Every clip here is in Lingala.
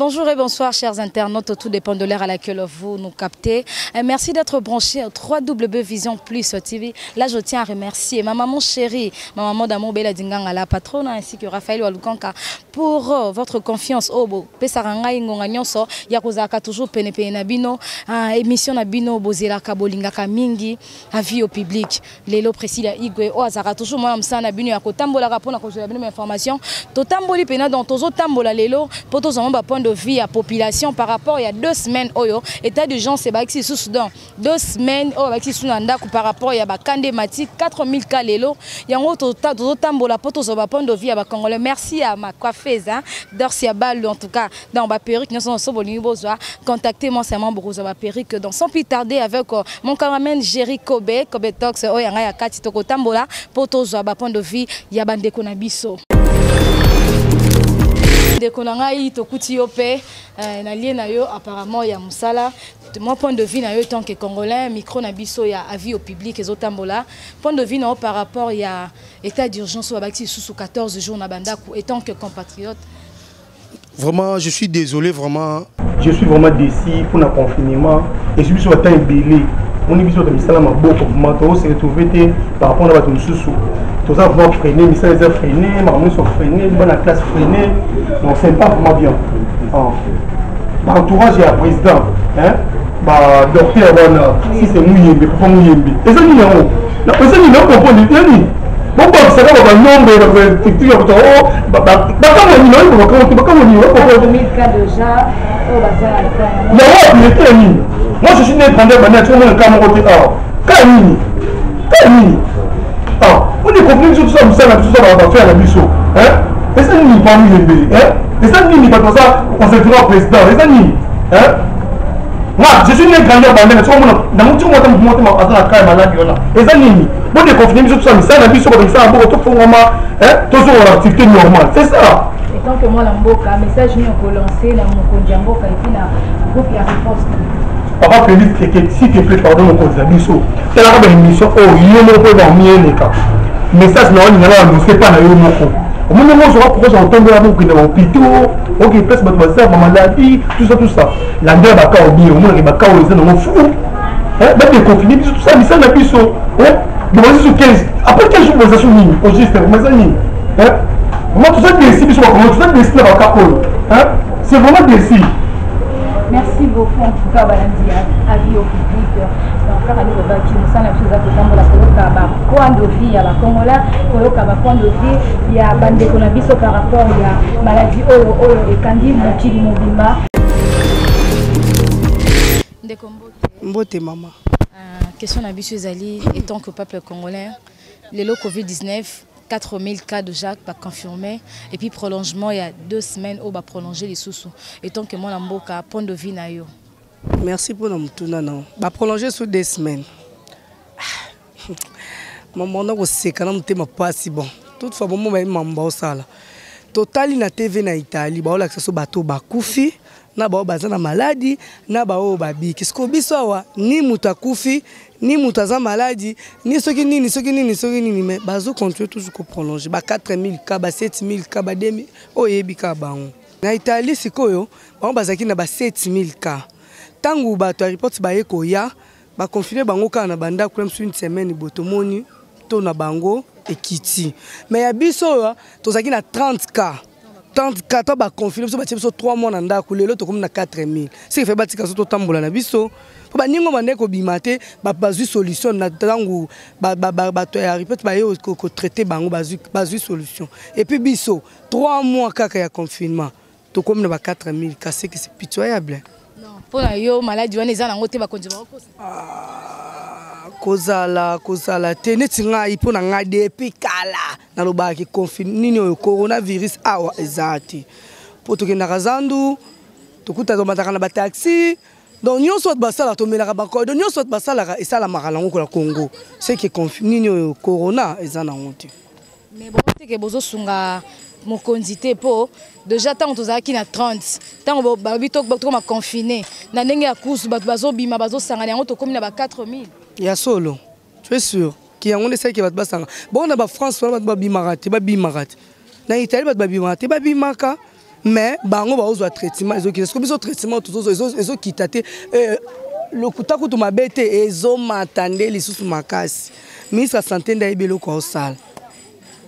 Bonjour et bonsoir chers internautes, tout dépend de l'heure à laquelle vous nous captez. Merci d'être branchés au 3W Vision Plus TV. Là, je tiens à remercier ma maman chérie, ma maman d'amour Bella Dinganga, la patronne, ainsi que Raphaël Walukanka pour votre confiance. Oh, bo, pesaka ngai ngonga nyonso, ya kozalaka toujours pene pene na bino, ah, émission na bino bozelaka bolingaka mingi, avis au public. Lelo Priscilla Igwe oyo azalaka toujours mwana mosala na bino ya kotambolaka mpona kozwela bino information. Totamboli mpena donc tozotambola lelo mpo tozwa mwa bapoint de vue ya population par rapport ya 2 semaines oyo état d'urgence ebakisi lisusu, donc 2 semaines oyo babakisi lisusu na ndako par rapport ya bakande emati 4000 cas lelo. Yango tozotambola mpo tozwa bapoint de vue ya bacongolais. Merci ya ma coiffeuse, hein, Dorcia Balu. En tout cas, dans baperruque nyonso nyonso bolingi bozwa, contactez moi seulement, bokozwa baperruque. Donc sans plus tarder, avec mon cameraman Jerry Kobe Kobe Tox oyo yanga ya kati, tokotambola mpo tozwa bapoint de vue ya bandeko na biso. Ndeko na ngai, tokuti yo mpe na lie na yo apparemment ya mosala. Moi, point de vue na yo tant que congolais, micro na biso ya avis au public ezotambola, point de vue na yo par rapport ya état d'urgence oyo babakisi lisusu 14 jours na bandako, en tant que compatriote? Vraiment, je suis désolé, vraiment. Je suis vraiment déçu pour le confinement. Et je suis sur temps ebele. On biso misala maboko, vraiment to se retrouver te par rapport na bato mosusu. Toza vraiment freiné, misala eza freiné, makambo nyonso freiné, bana classe freiné. Non, c'est pas vraiment bien. Ah. Baentourage ya président, hein? Badocteur wana, si c'est Muyembe, papa Muyembe, eza nini yango? Eza nini? Ocomprendre eza nini? Bobakisaka banombre bakambo nini? Oyebi bakambo te, bakambo nini? Yango apilete ya nini? Moi, je suis né grandeur bana ti omona ka moko te awa. Ka nini? Ka nini? Ah, on est compris. Biso tosala mosala na biso, tosala baaffaire na biso. Eza nini pa Muyembe? Eza nini? Bato baza concentré président, eza nini? Nga, je suis né grandeur bandene, soki omona nango ti omona motu moko te aza na cas ya maladi wana. Eza nini? Bodéconfine biso, tosala misala na biso, bato misala moko, tofongama, tozonga na activité normale, c'est ça. Tant que mwana mboka, message nini okolance na mokonzi ya mboka et puis na groupe ya riposte? Papa Félix Tshisekedi, s'il te plaît, pardon, mokonzi na biso, talaka baémission oyo yo moko mpo bango eleka. Message na olinga na annonce mpa na yo moko. Omoni yango, ozwaka proche ya kotambola, bokende bahôpitaux, oke place bato baza bamaladi, tout ça, tout ça. Landela bacas obie, omonaka bacas oyo eza nango fou. Badéconfine biso, tosala misala na biso. Bobazisu 15, après 15 jours boza so nini au juste? Vraiment, eza nini? Vraiment, toza déçus, biso bakongo toza déçus na bacas oyo, c'est vraiment déçu. Merci beaucoup. En tout cas, balandi ya avis au public, donc kaka nde lobaki, mosala na biso eza kotambola, koyoka bapoint de vue ya bacongolais, koyoka bapoint de vue ya bandeko na biso par rapport ya maladie oyo ekangi mokili mobimba. Ndeko, mbote. Mbote, mama. Question na biso ezali, en tant que peuple congolais, lelo COVID-19, 4000 cas déjà confirmés et puis prolongement il y a 2 semaines oyo baprolonger lisusu, en tant que mwana mboka, point de vue na yo? Merci mpona motuna na baprolonger sur 2 semaines. Mama, na koseka na motema mpasi. Bon, toutefois, bomo baye mambo baosala, totali na TV na Italie, baolakisa so bato bakufi na bao baza na maladi na baoyo babiki. Sikoyo biso awa, ni moto akufi, ni moto aza maladi, ni soki nini, soki nini, soki nini, mais bazocontinue toujours koprolonger ba 4000 cas, ba 7000 cas, ba 2000 oyo eyebi kaka bango. Na Italie sikoyo, bango bazalaki na ba 7000 cas. Ntango bato ya report baye koya, baconfine bango kaka na bandako na biso une semaine boye, tomoni to na bango ekiti. Mais ya biso oyo, tozalaki na 30 cas, 30 cas to baconfine biso, batie biso 3 mois na ndako. Lelo tokomi na 4000. Seke fe batika so totambola na biso, mpo baningo bande kobima te. Bazwi solution na ntango bato ya ripete baye kotraite bango, bazwi solution. Et puis biso, 3 mois kaka ya confinement, tokomi na ba 4000 cas, c'est que c'est pitoyable. Mpo na yo, maladi wana eza nango te? Bakonzi bakokosa? Kozala te. Neti ngai, mpo na ngai, depuis kala nalobaka ke nini oyo coronavirus awa eza te, mpo tokendaka zandu, tokuta, tomataka na bataxi, donc nyonso bato basalaka, tomelaka bakodo, nyonso bato basalaka esalamaka nango kola Congo. C'est que nini oyo corona eza nango te. Mais bongo teke bozosunga mokonzi te, mpo déjà ntango tozalaki na 30, ntango balobi tokoma confiné na ndenge ya kusu, bato bazobima, bazosangana, yango tokómi na ba 4000. Ya solo, tu es sûr ki yango nde esalaki bato basanga bongo? Na bafrance wana bato babimaka te, babimaka te. Na Italie bato babimaka te, babimaka. Mais bango baozwa traitement ezokita, soki biso traitement tozozwa ezokita te, lokuta kutu mabe te, ezomata nde lisusu makasi. Ministre ya santé nde ayebi eloko aosala.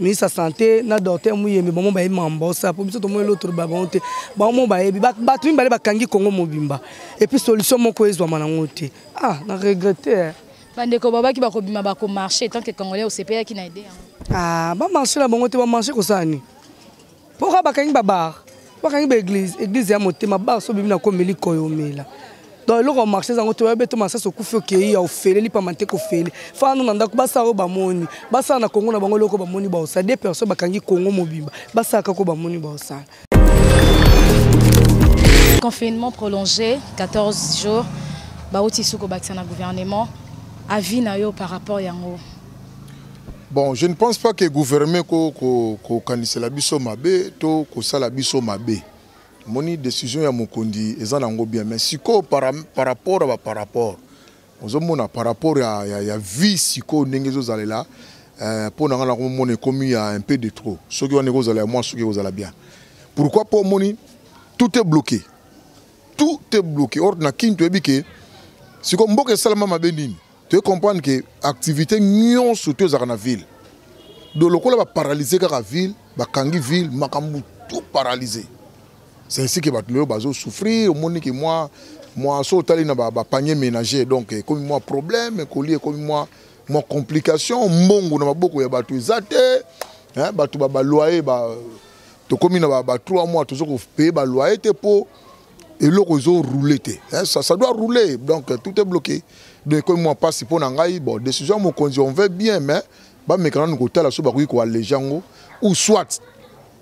Ministre ya santé na docteur Muyembe, bango bayebi makambo baosala, mpo biso tomoni eloko toloba bango te. Bango bayebi. Bato mibale bakangi Kongo mobimba, et puis solution moko ezwama nango te. Ah, na regrette. Bandeko babaki bakobima, bakomarche. Tant que Congolais, osepeyaki na idée yango? Ah, bamarche na bango te. Bamarche kosala nini? Mpo kaka bakangi babar, bakangi baéglise. Église ya motema, bar so obimi na komeli koyo omela. Donc eloko ya marché ezango te. Oyabe to masasi, okufi, okei ya ofele lipama te, kofele fano na ndako. Basala oyo bamoni basala na Kongo na bango. Eloko bamoni baosala, deux personnes bakangi Kongo mobimba, basala kaka bamoni baosala. Confinement prolongé 14 jours, bauti suko bakisa na gouvernement. Avis na yo par rapport yango? Bon, je ne pense pas que gouvernement kokanisela biso mabe to kosala biso mabe. Moni, décision ya mokonzi eza nango bien, mais sikoyo par rapport à par rapport ozomona par rapport ya vie sikoyo ndenge ezozalela, mpo na nga nakomona ekomi ya un peu de trop. Soki wana ekozala ya mwa, soki ekozala bien. Pourquoi? Mpo omoni, tout est bloqué, tout est bloqué. Or na Kini toyebi ke sikoyo mboka esalama mabe nini. Toye comprendre ke activité nyonso to ezalaka na ville, do lokola baparalyse kaka ville, bakangi ville, makambo tout paralysé. C'est ainsi que bato lelo bazosouffrir. Omoni ke mwa so otali na bapanier ménager, donc ekomi mwa problème, ekoli ekomi mwa complication. Mbongo na maboko ya bato eza te. Bato baloyer, tokomi na ba 3 mois tozo kopaye baloyer te, mpo eloko ezoroule te. Ça doit rouler, donc tout est bloqué. Donc ekomi mwa mpasi mpo na ngai. Bon, décision ya mokonzi, on veut bien, mais bameka nanu kotala so bakoki koalléger yango, ou soit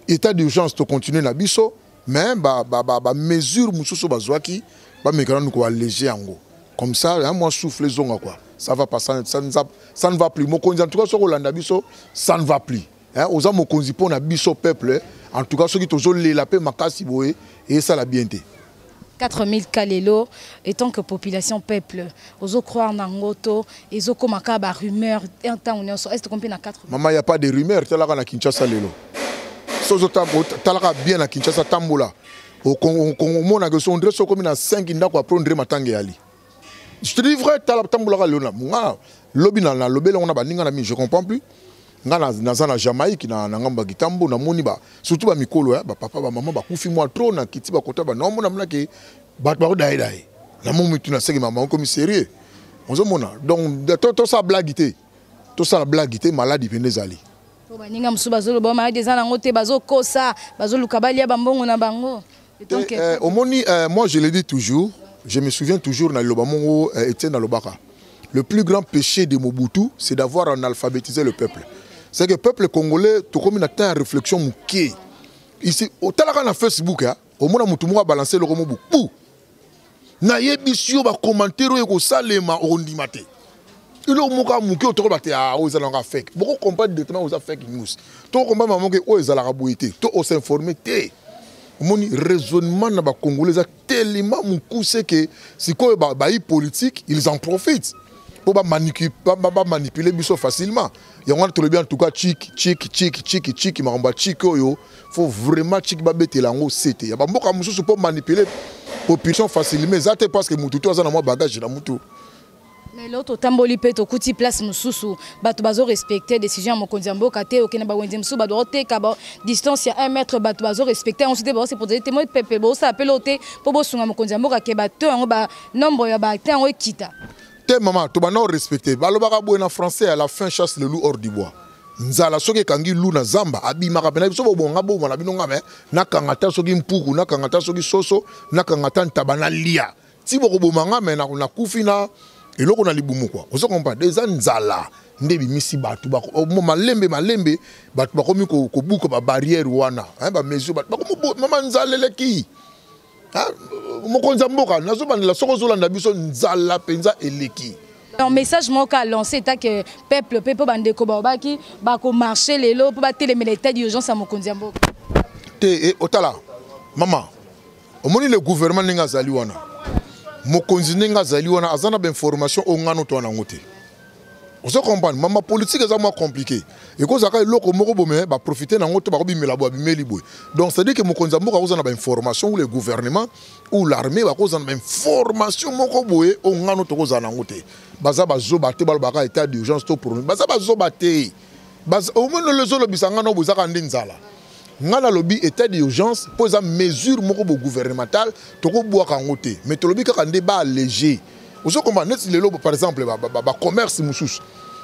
état d'urgence tocontinue na biso, mais bamesure mosusu bazwaki, bameka nanu koalléger yango. Comme ça, un mwa souffle ezonga quoi. Ça va pas, ça ne va plus. Mokonzi, en tout cas soki olanda biso, ça ne va plus, hein. Oza mokonzi mpo na biso peuple. En tout cas soki tozolela mpe makasi boye, esala bien te. 4000 cas lelo, étant que population, peuple, ozocroire nango to ezokóma kaka barumeur ntango nyonso? Est ce na 4 Mama, y a pas de rumeur. Talaka na Kinshasa lelo, so ozotalaka bien na Kinshasa, tambola, omonaka so ondire so okomi na 5 ndako, après ondire matanga eyali. Je te dis vrai. Tala, tambolaka lelo na nga lobi, na nalobeli yango na baninga na mingi, je comprends plus. Nga naza na Jamaïque, na ngambo ya Kitambo, namoni ba surtout bamikolo, bapapa, bamama bakufi mwa trop na kiti, bakota banomona monake bato bakodayedaye. Namoni mitu na seki, mama, okomi sérieux, ozomona. Donc tosala blague te, tosala blague te. Maladi pende ezali. Po baninga mosusu bazoloba maladi eza nango te, bazokosa, bazoluka balia bambongo na bango. Donc, omoni, moi je le dis toujours, je me souviens toujours na liloba mongo Etienne alobaka: le plus grand péché de Mobutu, c'est d'avoir analphabétisé le peuple. C'est que peuple congolais tokomi na temps ya réflexion moke. Ici otalaka na Facebook, omona motu moko abalance eloko mobu pu, nayebisi yo, bacommentaire oyo ekosalema, okondima te. Eloko moko ya moke otokoba te, ah, oyo ezalaka fake. Bokocomprendre directement oza fake news. Tokocomprendre mama moke oyo ezalaka boye te, to os'informe te. Omoni, raisonnement na bacongolais eza tellement mokuse ke sikoyo bayi politique, ils en profitent mpo bamanipule biso facilement. Yango wana tolobi, en tout cas, chik chik chik chik chik, makambo ya chik oyo, faut vraiment chik babetela yango sete ya bamboka mosusu mpo manipuler population facilement eza te, parce que mutu to aza na mwa bagage na mutu. Lelo totamboli mpe tokuti place mosusu, bato bazorespecte décision ya mokonzi ya mboka te. Okende bawenze mosusu, bato baoteka distance ya 1 mètre, bato bazorespecte yango te. Baose te moi pepe bosala mpe loo te mpo bosunga mokonzi ya mboka ke bato yango, banombre ya bato yango ekita. Te mama, tobanda orespecte. Balobaka boye na français: à la fin chasse le loup hors du bois. Nzala soki ekangi loup na zamba, abimaka mpena. Biso bobonga boma na bino nga me nakanga ta soki mpuku, nakanga ta soki soso, nakanga ta ntaba, nalia ti bokoboma nga, me nakufi na eloko na libumu kwa. Ozo comprendre? Eza nzala nde ebimisi bato malembe malembe. Bato bakomi kobuka babarrière wana, bamesure, bato bakomi. Mama, nzala eleki. Mokonzi ya mboka, nazobandela, soki ozolanda biso, nzala mpenza eleki. Donc message moko a lancé état que peuple mpe mpo bandeko balobaki bakomarche lelo mpo batelemela état d'urgence ya mokonzi ya mboka. Te, otala mama, omoni le gouvernement ndenge azali wana, mokonzi ndenge azali wana, aza na bainformation oyo ngano to wana yango te. Ozo comprendre, mama politique eza mwa compliqué. Ekozalaka eloko moko boye baprofite nango to bakobimela boye abimeli boye. Donc c'est à dire que mokonzi ya mboka akozala na bainformation ou le gouvernement ou l'armée bakozala na bainformation moko boye oyo ngano tokozala nango te. Baza bazoba te, balobaka état d'urgence to problème, baza bazoba te. Omoni lezolobisa ngano bozaka nde nzala. Nga nalobi état d'urgence mpo eza mesure moko bo gouvernementale, tokobwaka yango te, mais tolobi kaka nde baalléger. Ozokomba neti lelo par exemple bacommerce mosusu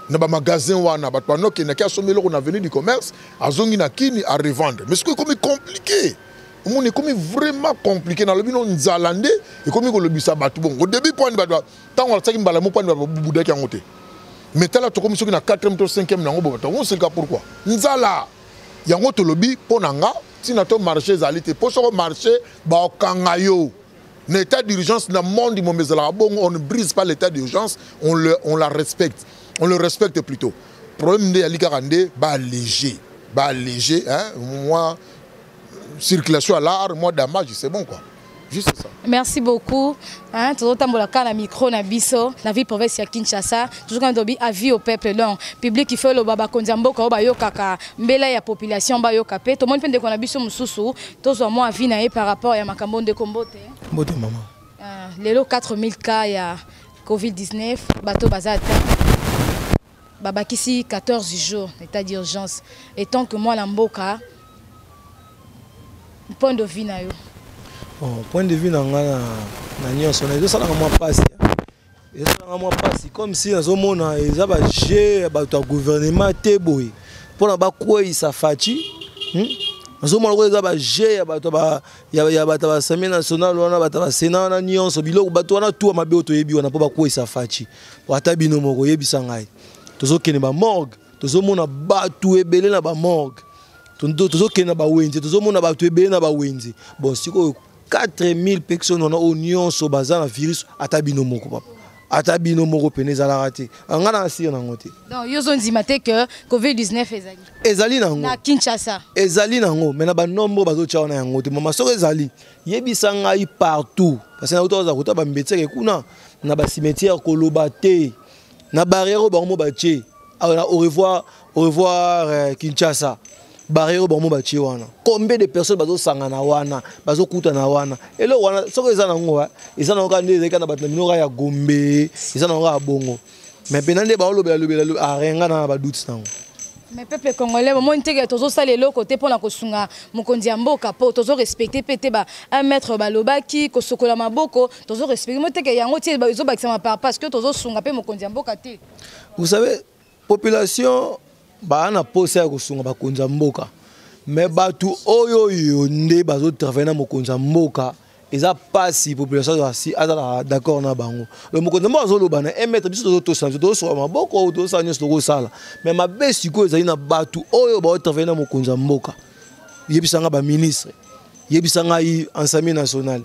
na bamagasin wana, bato banokendaki asombi eloko na avenue du Commerce, azongi na kini à revendre, mais soki ekomi compliqué, omoni ekomi vraiment compliqué. Nalobi no nzala nde ekomi kolobisa bato bongo. Au début poani bato ntango alatiaki mbala mo poani babudaki yango te, mais tala tokomi soki na 4e to 5e nango bo bato yango oselika. Pourquoi? Nzala. Yango tolobi mpo na nga ntina to marché ezali te, mpo soko marché baokanga yo na état d'urgence. Na monde mombe ezalaka bongo, on ne brise pas l'état d'urgence, on la respecte, on le respecte plutôt. Problème nde yali kaka nde baalléger, baalléger, hein, moi circulation à l'art, moi damage, c'est bon quoi, juste ça. Merci beaucoup, hein. Tozotambola kaka na micro na biso na ville province ya Kinshasa, toujours kaka tobi avis au peuple. Donc public, il faut eloba bakonzi ya mboka oyo bayokaka mbela ya population, bayoka mpe. Tomoni mpe ndeko na biso mosusu, tozwa mwa avis na ye par rapport ya makambo. Ndeko, mbote. Mbote mama. Lelo 4000 cas ya COVID-19, bato baza atteint, babakisi 14 jours état d'urgence. Et tant que mwana mboka, point de vue na yo? Bon, point de vue na nga na nyonso na ezosalaka mwa mpasi, ezosalaka mwa mpasi, comme si nazomona eza bajeu ya bato ya gouvernement te boye mpona bakweyisa Fatshi. Nazomona ko eza bajeu ya bato ya bato ya baassemblée nationale wana, bato ya basénat wana nyonso, biloko bato wana tuwa mabe oyo toyebi wana mpo bakweyisa Fatshi. Ata bino moko oyebisa ngai, tozokende bamorgue, tozomona bato ebele na bamorgue, tozokende na bawenze, tozomona bato ebele na bawenze. Bon, sikoyo 4000 personnes wana oyo nyonso baza na virus, ata bino moko papa, ata bino moko pene ezalaka te. Nga na asire nango te. Donc yo ozondima te que COVID-19 ezali? Ezali nango. Na Kinshasa? Ezali nango, mais na banombre bazotya wana yango te, mama. Soki ezali, yebisa ngai partout, parce que nauta oza kota bambetiere kuna na bacimetière, koloba te na barrière oyo bango mo batie awa, au revoir, au revoir Kinshasa, barrière oyo bango mo batie wana, combien de personnes bazosangana wana, bazokutana wana? Eloko wana soki eza nango, eza nango kaka nde ezali kaka na bato na bino kaka ya Gombe, eza nango kaka bongo. Mais mpena nde baolobela lobela arenga na badoute nango. Mais peuple congolais, bomoni teke tozosala eloko te mpona kosunga mokonzi ya mboka, mpo tozorespecte mpe te ba 1 mètre balobaki, kosokola maboko tozorespecte mo teke yango ti ezobakisama par parce que tozosunga mpe mokonzi ya mboka te. Vous savez, population baa na posa ya kosunga bakonzi ya mboka, mais bato oyo oyo nde bazotravaille na mokonzi ya mboka, eza pasi population azalaka d'accord na bango. Le mokonzi moko azoloba na 1 mètre, biso tozotosa, biso tozosoka maboko, tozosala nyonso tokosala, mais mabe sikoyo ezali na bato oyo baotravaille na mokonzi ya mboka. Yebisanga baministre, yebisa ngai Assemblée nationale,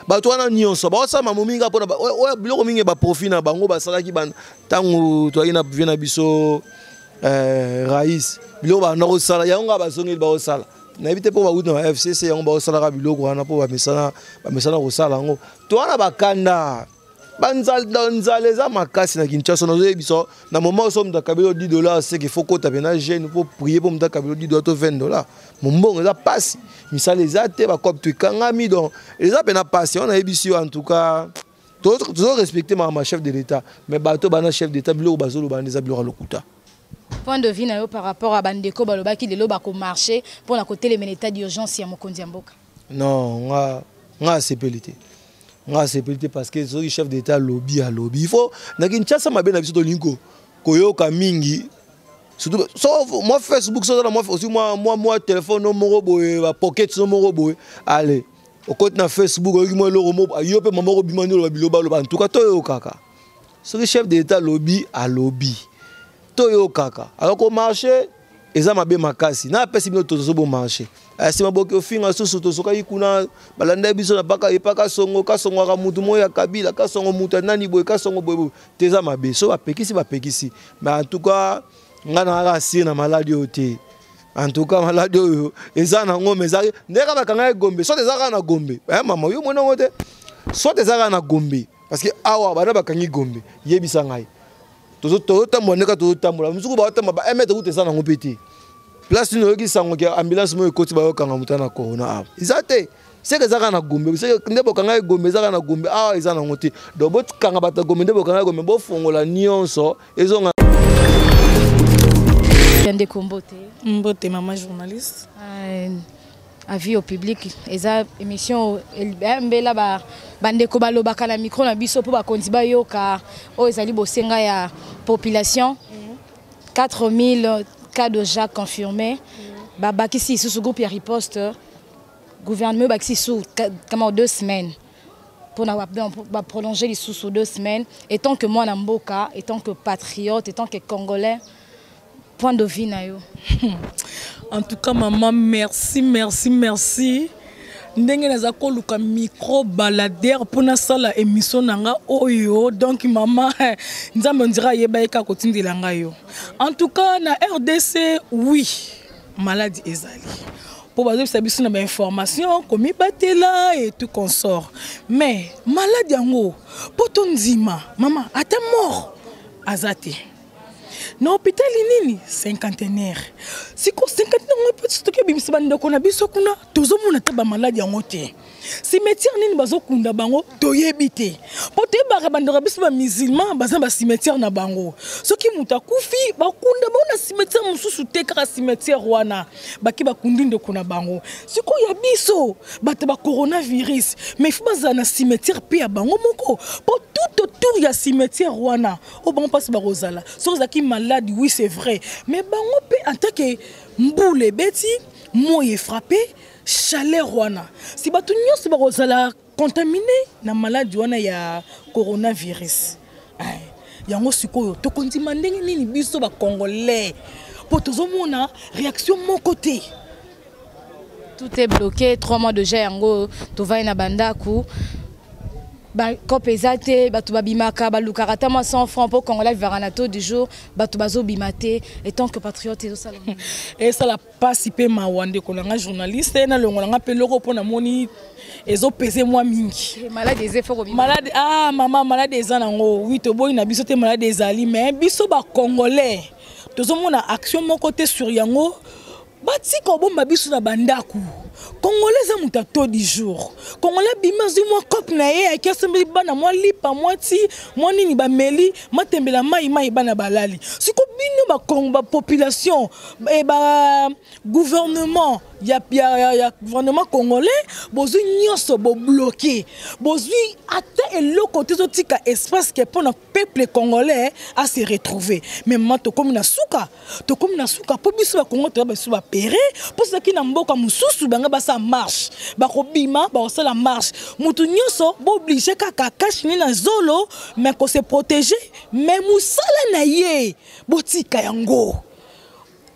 bato wana nyonso baosala mamo mingi mpona oyo biloko mingi baprofit na bango basalaki ntango toyaki na vie na biso rais. Biloko banda kosala yango nga bazongeli baosala, nayebi te mpo bauti na ba FCC, yango baosalaka biloko wana mpo bamesana kosala yango. To wana bakanda banzala, nzala eza makasi na Kinshasa. Nazoyebisa na moment oso moto akabeli 10 $, c'est que faut kota mpena jeûne mpo prier mpo moto akabeli 10 $ to 20 $. Mombongo eza pasi, misala eza te, bacope to ekangami, donc eza mpena pasi wana. Nayebisi yo, en tout cas tozo respecte makambo ya chef de l'État, mais bato bana chef d'état, biloko bazoloba nde eza biloko ya lokuta. Point de vue na yo par rapport à bandeko balobaki lelo bakomarche mpona kotelemela état d'urgence ya mokonzi ya mboka? Non, nga asepeli te, nga asepeli te, parce que soki chef d'état alobi, alobi. Il faut na Kinshasa mabe na biso tolingi koyoka mingi, surtout so mwa Facebook, so oza na mwa aussi mwa téléphone no moko boye, bapocket no moko boye, allez, okoti na Facebook, oyoki mwa eloko moko, yo mpe mama okobima nde oloba biloba aloba. En tout cas toyokaka, soki chef de l'état alobi, alobi, toyokaka. Alors komarche eza mabe makasi. Na apesi bino tozo bomarche, nsima boke ofinga susu. Tosokaki kuna, balanda biso na paka epa Kasongo, Kasongwaka mutu moko ya Kabila, Kasongo mutu ya nani boye, Kasongo boye boye te. Eza mabe so bapekisi, bapekisi, mais en tout cas nga na kaka sire na maladi oyo te. En tout cas maladi oyo eza nango, mais eza nde kaka bakanga ye Gombe, soit eza kaka na Gombe. Mama, yo moni yango te, soit eza kaka na Gombe, parce que awa bana bakangi Gombe. Yebisa ngai. Tozotambola ndeka tozotambola, mosuku baotambola ba 1 mètre kuta eza nango mpe te. Place nini oyoki sango ke ambulance moko ekoti, bayokanga moto na corona? Awa eza te. Seke eza kaka na Gombe, seke nde bokanga ye Gombe, eza kaka na Gombe, awa eza nango te. Donc bokanga bato ya Gombe nde bokanga ye Gombe, bofongola nyonso ezonga. Ndeko, mbote. Mbote, mama journaliste. Avis au public eza émission mbela bandeko balobaka na micro na biso mpo bakonzi bayoka oyo ezali bosenga ya population. 4000 cas déjà confirmés, babakisi lisusu groupe ya riposte. Gouvernement bakisi lisusu kama 2 semaines mpona baprolonger lisusu 2 semaines. En tant que mwana mboka, en tant que patriote, en tant que Congolais, point de vue na yo? En tout cas, maman, merci, merci, merci. Ndenge naza koluka micro baladeur mpo nasala émission na nga oyo. Donc mama, Nzambe ondira ayeba ye kaka kotindela ngai yo. En tout cas, na RDC, oui, maladie ezali mpo bazobisa biso na bainformation komibatela et tout consort. Mais maladie yango, mpo tondima, mama, ata mort aza te na hôpital nini cinquantenaire. Siko cinquantenaire yango mpe soki ebimisa bandeko na biso kuna, tozomona te bamaladi yango te. Cimetière nini bazokunda bango, toyebi te. Mpo toyebaka bandeko ya biso bamusulman baza na bacimetière na bango. Soki moto akufi, bakunda bango na cimetière mosusu te, kaka cimetière wana baki bakundi ndeko na bango. Sikoyo ya biso bato ba coronavirus, mais il faut bazala na cimetière mpe ya bango moko, mpo tout autour ya cimetière wana oyo bango mpasi bakozala soki ozalaki malade. Oui, c'est vrai, mais bango mpe en tant que mbula ebeti, moi efrappe, chaleur wana, si bato nyonso bakozala contaminé na maladie wana ya coronavirus. Yango sikoyo tokondima ndenge nini biso bacongolais, mpo tozomona réaction moko te? Tout est bloqué, 3 mois déjà yango tovai na bandako, bakope eza te. Bato babimaka, balukaka ata mwa 100 francs mpo Congolais vivaka na taux du jour. Bato bazobima te. En tant que patriote, ezosala Esala mpasi mpe mawa, ndeko na nga journaliste. Nalongola nga mpe eloko mpo namoni ezopese mwa mingi. Maladie eza, efo kobima. Maladie, ah mama, maladie eza nango, oui, toboyi na biso te, maladie ezali. Mais biso bacongolais tozomona action moko te sur yango. Batika obomba biso na bandako. Congolais eza moto ato du jour. Congolais abimi, azwi mwa cope na ye, ayaki asombeli bana mwa lipa, mwa ti, mwa nini, bameli matembela, mai mai, bana balali. Siko bino bakongo, bapopulation, ba gouvernement ya gouvernement congolais, bozwi nyonso, bobloke, bozwi ata eloko te. Ezotika espace ke mpona peuple congolais a se retrouver. Mais mama, tokomi na suka, tokomi na suka, mpo biso bakongo toya biso bapere. Mpo soki na mboka mosusu bango basala marche, bakobima, bakosala marche, motu nyonso booblige kaka cache-nez na zolo, mais kose protéger, mais mosala na ye botika yango,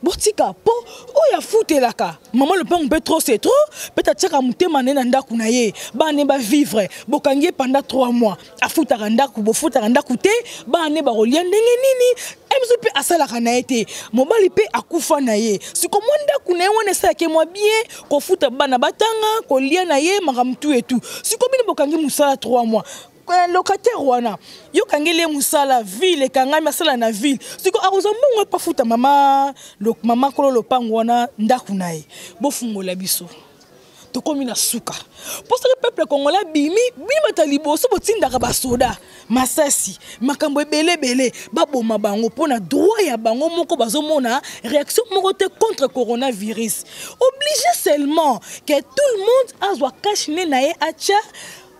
botika. Mpo oyo afutelaka mama lopango mpe, trop c'est trop. Mpe atiaka motema na ye na ndako na ye, bana bavivre. Bokangi ye pendant 3 mois, afutaka ndako, bofutaka ndako te, bana bakolia ndenge nini? Biso mpe asalaka na ye te, mobali mpe akufa na ye. Siko mwa ndako na ye wana esalaki mwa bien, kofuta bana batanga, kolia na ye, makambo tu etu. Siko bino bokangi mosala 3 mois, locataire wana yokangeli ye mosala, ville ekangami, asala na ville. Siko akozwa mbongo epo afuta mama kolo lopango wana ndako na ye. Bofungola biso, tokomi na suka. Mpo soki peuple congolais abimi, bino bato ya liboso botindaka basoda, masasi, makambo ebele ebele, baboma bango mpo na droit ya bango moko. Bazomona réaction moko te contre coronavirus. Obligé seulement que tout le monde azwa cache-nez na ye, atya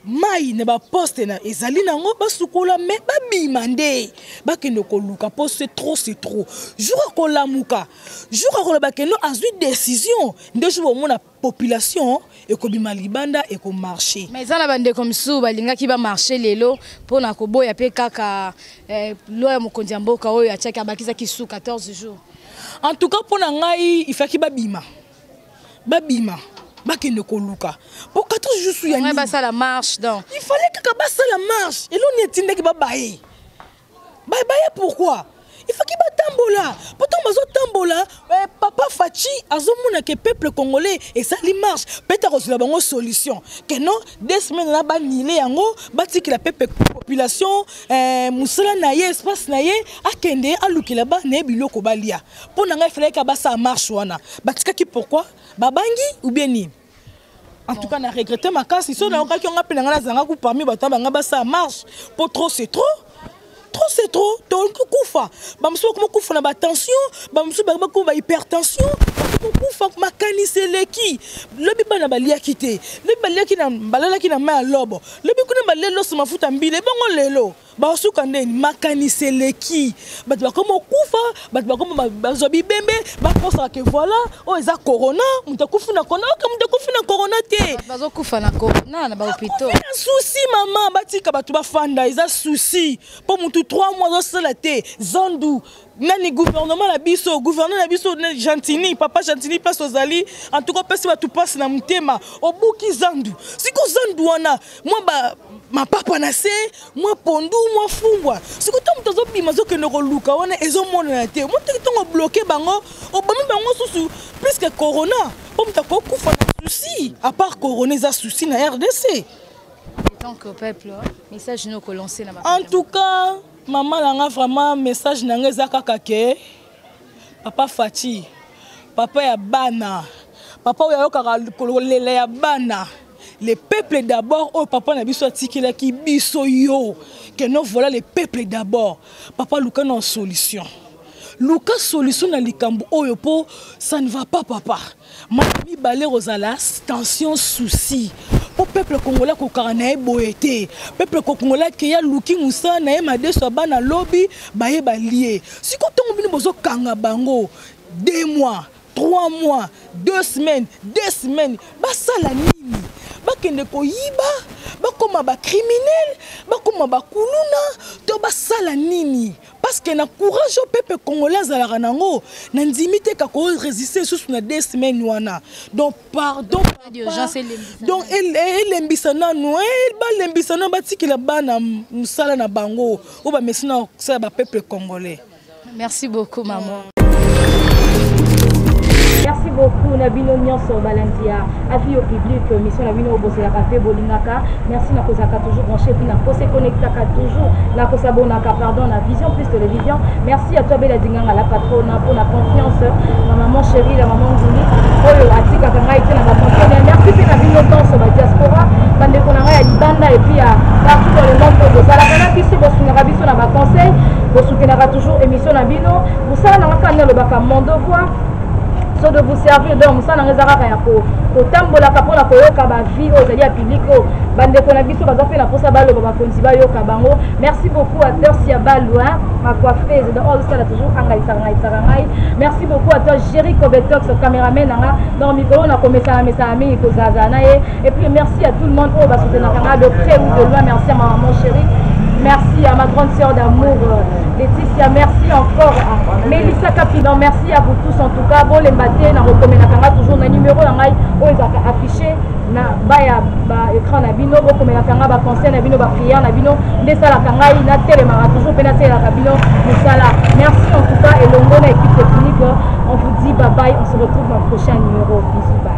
mai na baposte na ezali nango, basukola, me babima nde bakende koluka, mpo c'est trop, c'est trop. Jour akolamuka, jour akoloba kendo azwi décision, nde jour bomona population ekobima libanda, ekomarche. Mais eza na bandeko mosusu balingaki bamarche lelo mpona koboya mpe kaka loi ya mokonzi ya mboka oyo atiaki, abakisaki su 14 jours. En tout cas, mpo na ngai, ifaki babima, babima, bakende koluka, po 14 jours ya nini? Basala marche donc. Il fallait kaka basala marche. Eloni etindaki babaye, baye pourquoi? Il faki batanga. Batambola mpo ntango bazotambola, eh, papa Fatshi azomona ke peuple congolais esali marche, peut-être akozwela bango solution ke non, 2 semaines na banile yango, batikela peuple, population, eh, mosala na ye, espace na ye, akende alukela bana ye biloko balia. Mpo na ngai, efalaki basala marche wana, batikaki. Pourquoi babangi ou bien nini? En tout cas, na regrette makasi. So nayokaki yonga mpe na ngai, nazalanga ku parmi bato na banga basala marche, mpo trop c'est trop, trop c'est trop. Tokokufa, bamosusu bakoma kufa na batension, bamosusu bakoma bahypertension, bakokufa makanisi eleki. Lobi bana baliaki te, lobi baliaki na balalaki na mai ya lobo, lobi kuna balia loso, mafuta, mbila. Ebongo lelo basuka ndeni? Makanisi eleki, bato bakoma okufa, bato bakoma bazwa bibembe, bakosaka ke voilà, oyo eza corona, moto akufi na corona. Oke, moto akufi na corona te. Bazokufa na corona na bahôpitaux. Na souci, mama, batika bato bafanda, eza souci mpo motu 3 mois azosala te. Zandu nani? Gouvernement na biso, gouvernement na biso, Gentini, papa Gentini, place ozali, en tout cas opesi bato mpasi na motema. Obuki zandu, siko zandu wana mwa ba mapapa na se, mwa pondu, mwa fumbwa. Siko to moto azobima, azokende koluka wana, ezomonana te. Moteki ntongo obloquer bango, obomi bango susu plus que corona, mpo moto akokufa na souci. À part corona, eza souci na RDC. Tant que peuple, message no kolancer na En tout cas, mama na nga, vraiment message na nga eza kaka ke papa Fatshi, papa ya bana, papa oyo ayokaka kolela ya bana, le peuple d'abord, oyo papa na biso atikelaki biso yo ke non, voilà, le peuple d'abord. Papa, luka na solution, luka solution na likambo oyo, mpo ça ne va pas. Papa, mama mibale kozala tension, souci, mpo peuple congolais akokaka na ye boye te. Peuple congolais akeya, aluki mosala na ye, madeso ya bana, lobi baye balie. Siko ntongo bino bozokanga bango 2 mois, 3 mois, 2 semaines, 2 semaines, basala nini? Bakende koyiba, bakóma bacriminel, bakóma bakuluna, to basala nini? Parce que na courage oyo peuple congolais azalaka nango, na ndimi te kaka orésister lisusu na 2 semaines wana. Donc pardon, donc elembisa nanu, balembisa nanu, batikela bana mosala na bango oyo bamesi na kosala, bapeuple congolais. Merci beaucoup, maman. Merci beaucoup na bino nyonso balandi ya Avis au public, mission na bino bozelaka mpe bolingaka. Merci na kozalaka toujours branché, puis na kose connectaka toujours, na kosabonaka, pardon, na Vision Plus Télévision. Merci à toi, Bela Dinganga, la patronne, pour la confiance, ma maman chérie, la maman Nguli oyo atikaka ngai te na baconseil. Merci mpe na bino nyonso badiaspora, bandeko na ngai ya libanda et puis ya partout dans le monde oyo bozalaka na biso, bosungaka biso na baconseil, bosoutenaka toujours émission na bino. Mosala na nga kaka nde alobaka, mon devoir c'est de vous servir. Donc mosala na nga eza kaka ya kotambolaka mpona koyoka baavis oyo ezali ya public, oyo bandeko na biso baza mpe na mposa baloba, bakonzi bayoka bango. Merci beaucoup à Dorcia Balou, ma coiffeuse, donc oyo azosala toujours, angaisaka ngaisaka ngai. Merci beaucoup à toi, Jerry Kobetox, caméraman na nga. Donc mikolo na komesana mesana mingi kozalazala na ye. Et puis merci à tout le monde oyo basoutenaka nga de près ou de loin. Merci à ma maman chérie, merci à ma grande sœur d'amour, Laetitia, merci encore à Mélissa Kapidan, merci à vous tous. En tout cas, bolemba te na rekomelaka nga toujours na numéro na ngai oyo ezalaka affiché na baya baécran na bino. Bokomelaka nga baconseil na bino, baprière na bino nde esalaka ngai natelemaka toujours mpe nasalelaka bino mosala. Merci en tout cas. Elongo na équipe technique, on vous dit bye bye, on se retrouve dans le prochain numéro. Bisous, bye.